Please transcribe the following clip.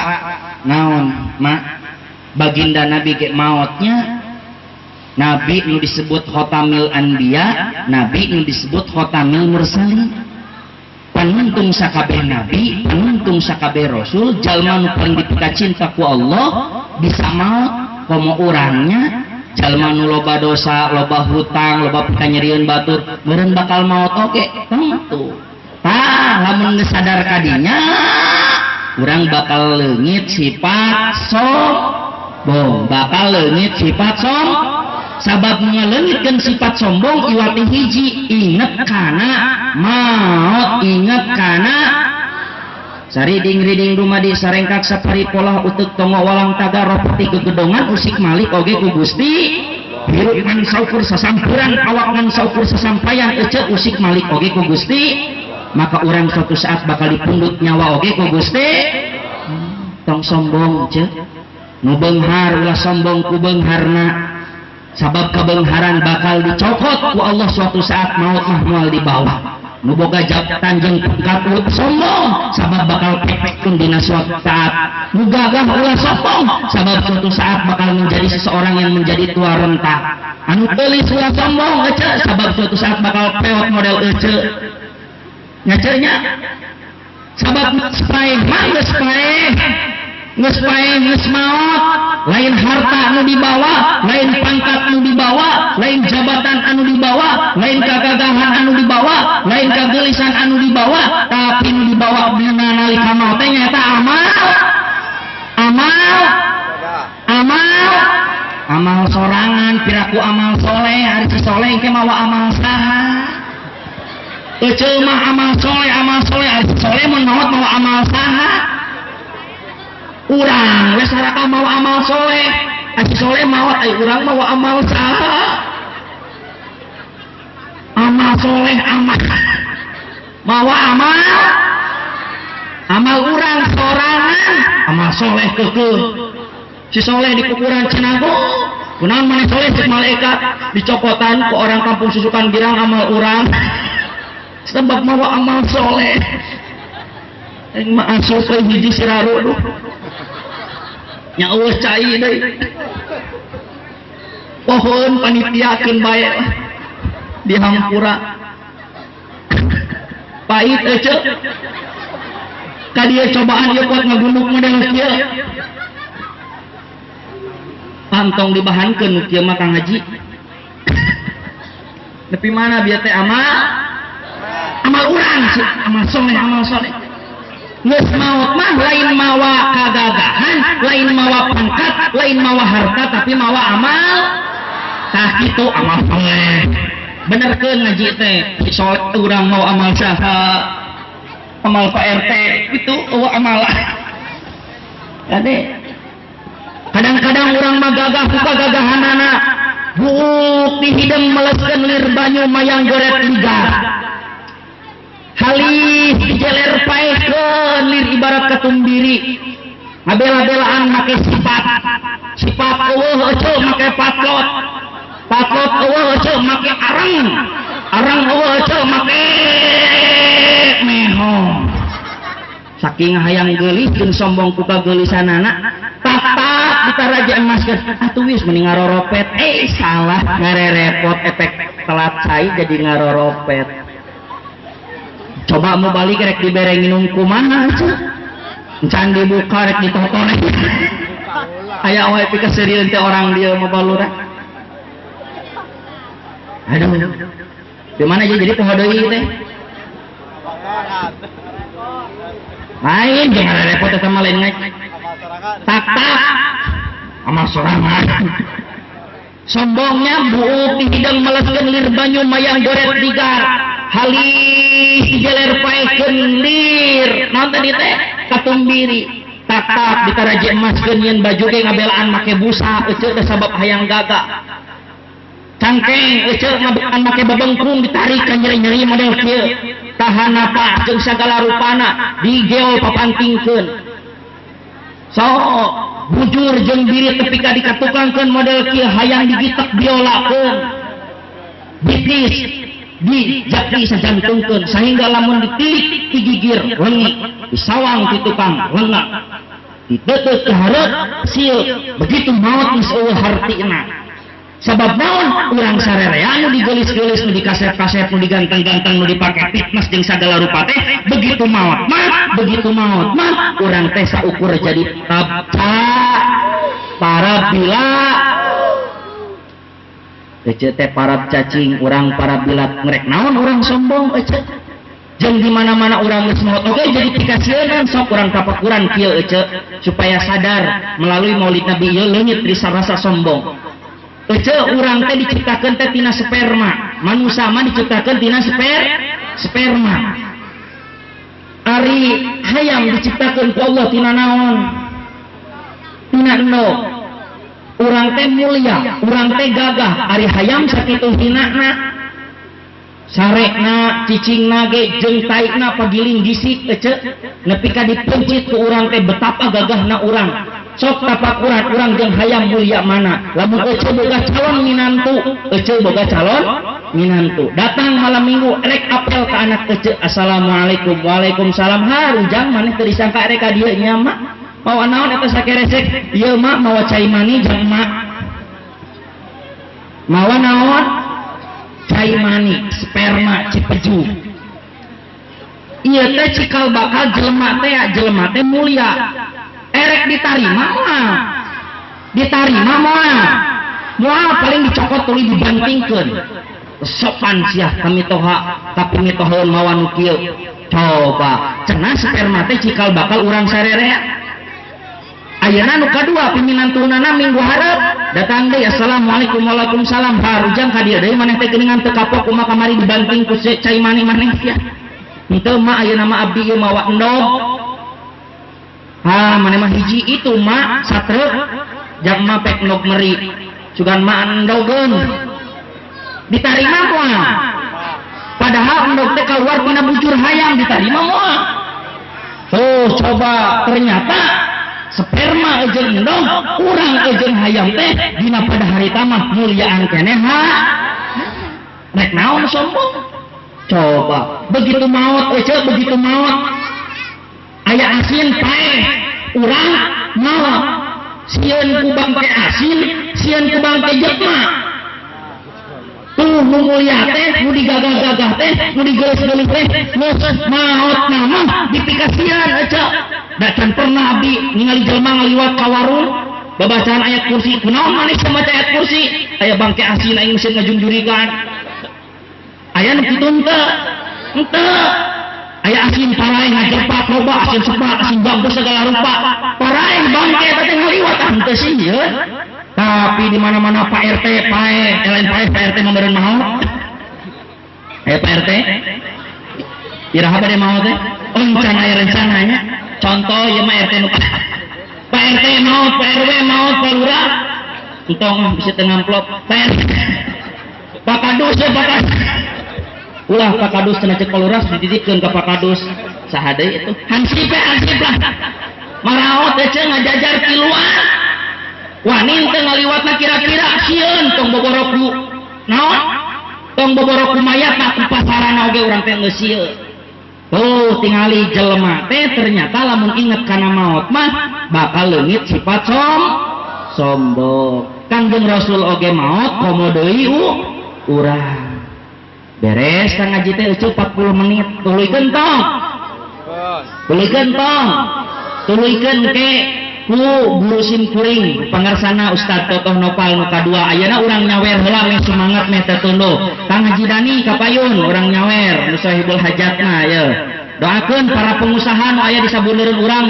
Pak, naon mak, baginda Nabi ge maotnya. Nabi nu disebut khotamil anbiya, Nabi nu disebut khotamil mursalin, panuntung sakabeh nabi, panuntung sakabeh rasul, jalma nu paling dipikacinta ku Allah bisa maot. Komo urangnya, jalma nu loba dosa, loba hutang, loba pikanyerieun batur, meureun bakal maot oge tentu. Tah, lamun geus sadar kadinya, urang bakal leungit sifat sombong, bakal leungit sifat som sabab ngaleungitkeun sifat sombong iwati hiji, inget kana maot, inget kana sariding-riding dumadi sarengkak sapari polah uteuk tongo walang tagar ropeti gegedongan usik malik oge ku Gusti. Hirup ngan saukur sasampuran, awak ngan saukur sasampayan, ece, usik malik oge ku Gusti. Maka urang suatu saat bakal dipundut nyawa oge ku Gusti. Tong sombong, ce. Nu beunghar ulah sombong ku beungharna, sabab kabeungharan bakal dicokot ku Allah suatu saat. Maut mah moal dibawa. Nu boga jabatan jeung pangkat ulah sombong, sabab bakal pekkeun dina suatu saat. Nu gagah ulah sombong, sabab suatu saat bakal menjadi seseorang yang menjadi tua renta. Anu geulis ulah sombong, ece, sabab suatu saat bakal peot model ece nya, ce, nya. Sabab geus paeh mah geus paeh, geus paeh, geus maot. Lain harta anu dibawa, lain pangkat anu dibawa, lain jabatan anu dibawa, lain kagagahan anu dibawa, lain kageulisan anu dibawa, tapi nu dibawa dina nalika maot teh nyaeta amal, amal, amal, amal sorangan. Piraku amal soleh, ari si soleh engke mawa amal saha? Ece mah amal soleh, amal soleh, ari si soleh mun maot mawa amal saha? Urang we saraka mawa amal soleh, ari si soleh maot, ai urang mawa amal saha? Amal soleh, amal mawa amal, amal urang sorangan. Amal soleh keukeuh si soleh di kuburan cenah. Kunaon maneh soleh, cek malaikat. Dicokotan ku orang kampung Susukan Girang amal urang, sebab mawa amal soleh. Aing mah asup we hiji siraru, duh nya, eueuh cai deui. Pohon panitiakeun bae lah di hampura. Pahit, ece, ka dieu cobaan ieu kuat ngagunduk model kieu. Pantong dibahankeun nu kieu mah. Kang Haji, nepi mana bieu teh? Amal, amal urang sih, amal soleh, amal soleh. Geus maot mah lain mawa kagagahan, lain mawa pangkat, lain mawa harta, tapi mawa amal. Tah kitu, amal soleh. Benerkeun ngaji teh. Soleh urang mau amal saha? Amal Pak RT itu eueuh amal. Kade, kadang-kadang urang mah gagah ku kagagahanana, buuk di hideung meleskeun lir banyu mayang goret ligar, halis dijeler paehkeun lir ibarat katumbiri, ngabela-belaan make sifat. Sifat eueuh, ece, make patlot. Patlot eueuh, ece, make arang. Arang eueuh, ece, make mehong. Saking hayang geulis jeung sombong ku kageulisanana, tak ditaraja emaskeun atuh wis mending ngaroropet. Eh, salah, ngarerepot, efek telat cai jadi ngaroropet. Coba mau balik rek dibere nginum kumaha, ece? Encan dibuka rek ditoton. Aya wae pikaseurieun teh orang dia mah balura. Aduh, di mana aja jadi poho deui teh. Lain jangan repot sama lain ngaji. Tak tak amal sorangan. Sombongnya buuk di hidung meleskeun lir banyu mayang goret digar, halis dijeler paehkeun lir naon tadi teh, katumbiri. Tak tak ditaraji emaskeun yen baju ge ngabelaan make busa, ece, da sabab hayang gagah. Cangkeng, ece, ngabelaan make bebengkung, ditarik ka nyeri-nyeri model kieu. Tahan napas jeung sagala rupana digeol papantingkeun. So bujur jeung diri tepi ka dikatukangkeun model kieu, hayang digitek biolakeun. Bitis di jati sajantungkeun sehingga lamun ditilik ti gigir leungit, disawang ti tukang lengak. Diteuteup ka hareup sieu. Begitu maot geus eueuh hartina. Sabab naon urang sarerea nu digeulis-geulis, nu dikasep-kasep, nu diganteng-ganteng, nu dipake fitness jeung sagala rupa teh, begitu maot mah, begitu maot mah urang teh saukur jadi tabca para bila ece teh parab cacing, urang para bilat ngerek naon urang sombong ece. Jeung di mana-mana urang geus maot oge jadi pikasieunan. Sok urang tapakuran kieu ece supaya sadar melalui Maulid Nabi ieu leungit rasa sombong. Ece, urang teh diciptakeun teh tina sperma. Manusia mah diciptakeun tina sperma. Ari hayam diciptakeun ku Allah tina naon? Tina endog. Urang teh mulia, urang teh gagah, ari hayam sakitu hinana. Sarekna, cicingna ge jeung taikna pagiling gisik ece, nepi ka dipencit ku urang teh betapa gagahna urang. Sok tapakuran urang jeung hayam mulia mana. Lamun ece boga calon minantu, ece boga calon minantu datang malam minggu rek apel ke anak ece, assalamualaikum, waalaikumsalam, harujang maneh teu disangka rek ka dieu nya mak, mawa naon eta sakeresek? Ieu mak mawa cai mani jang mak. Mawa naon? Cai mani, sperma cipeju. Ieu teh cikal bakal jelema teh, jelema teh mulia. Erek ditarima moal, ditarima moal, moal, paling dicokot tuluy dibantingkeun. Sopan sia kami toha tapi mitohaeun mawa nu kieu. Coba cenah sperma teh cikal bakal urang sarerea. Ayeuna nu kadua, piminantunana minggu hareup datang deui, assalamualaikum, waalaikumsalam, harujang ka dieu deui maneh teh, geuningan teu kapok kumaha kamari dibanting ku cai mani maneh sia? Henteu mak, ayeuna mah abdi ieu mawa endog. Ha, maneh mah hiji itu mak satruk jang mah pek endog meri sugan mak endogeun. Ditarima moal? Padahal endog teh keluar tina bujur hayam. Ditarima moal? Tuh coba, ternyata sperma jeung endog, urang jeung hayam teh dina pada harita mah muliaan keneh. Ha, rek naon sombong? Coba begitu maot ece, begitu maot aya asin paeh, urang maot sieun ku bangke asin, sieun ku bangke jelema. Tuh nu mulia teh, nu digagah-gagah teh, nu digeulis-geulis teh geus maot nama dipikasian ece. Da can pernah abdi ningali jelema ngaliwat ka warung babacaan ayat kursi. Kunaon maneh maca ayat kursi? Aya bangke asin, aing mesin ngajungjurikan. Aya nu kitu henteu? Henteu. Aya asin paraeh ngajerpak loba, asin sepat, asin bagus segala rupa paraeh, bangke eta teh ngaliwat, ah henteu sieun. Tapi di mana-mana Pak RT paeh, lain paeh, Pak RT mah maot. Aya Pak RT iraha bade maot teh? Oh, rencana aya rencananya. Contoh ieu mah RT nu Pak RT maot, Pak RW maot, Pak Lurah entong bisa teu ngamplop. Pak RT, Pak Kadus ya, Pak Kadus ulah, Pak Kadus cenah, cek Pak Lurah dititipkeun ka Pak Kadus. Saha deui itu? Hansip ya, hansip lah maraot teh ngajajar kiluan, wani teu ngaliwatna kira-kira sieun tong boboroku naon, tong boboroku mayat na ku pasaran oge urang teh geus sieun. Tuh tingali jelema teh ternyata lamun inget kana maot mah bakal leungit sifat sombong. Kangjeng Rasul oge maot, komo deui urang. Beres kang ngaji teh eueuh 40 menit, tuluykeun tong, tuluykeun tong, tuluykeun ke ku guru sim kuring pangarsana Ustad Totoh Nopal nu kadua. Ayeuna urang nyawer heula meh semangat meh teu tunduh. Kang Haji Dani kapayun urang nyawer nu sahibul hajatna. Ye, doakeun para pengusaha nu aya di sabundeurun urang.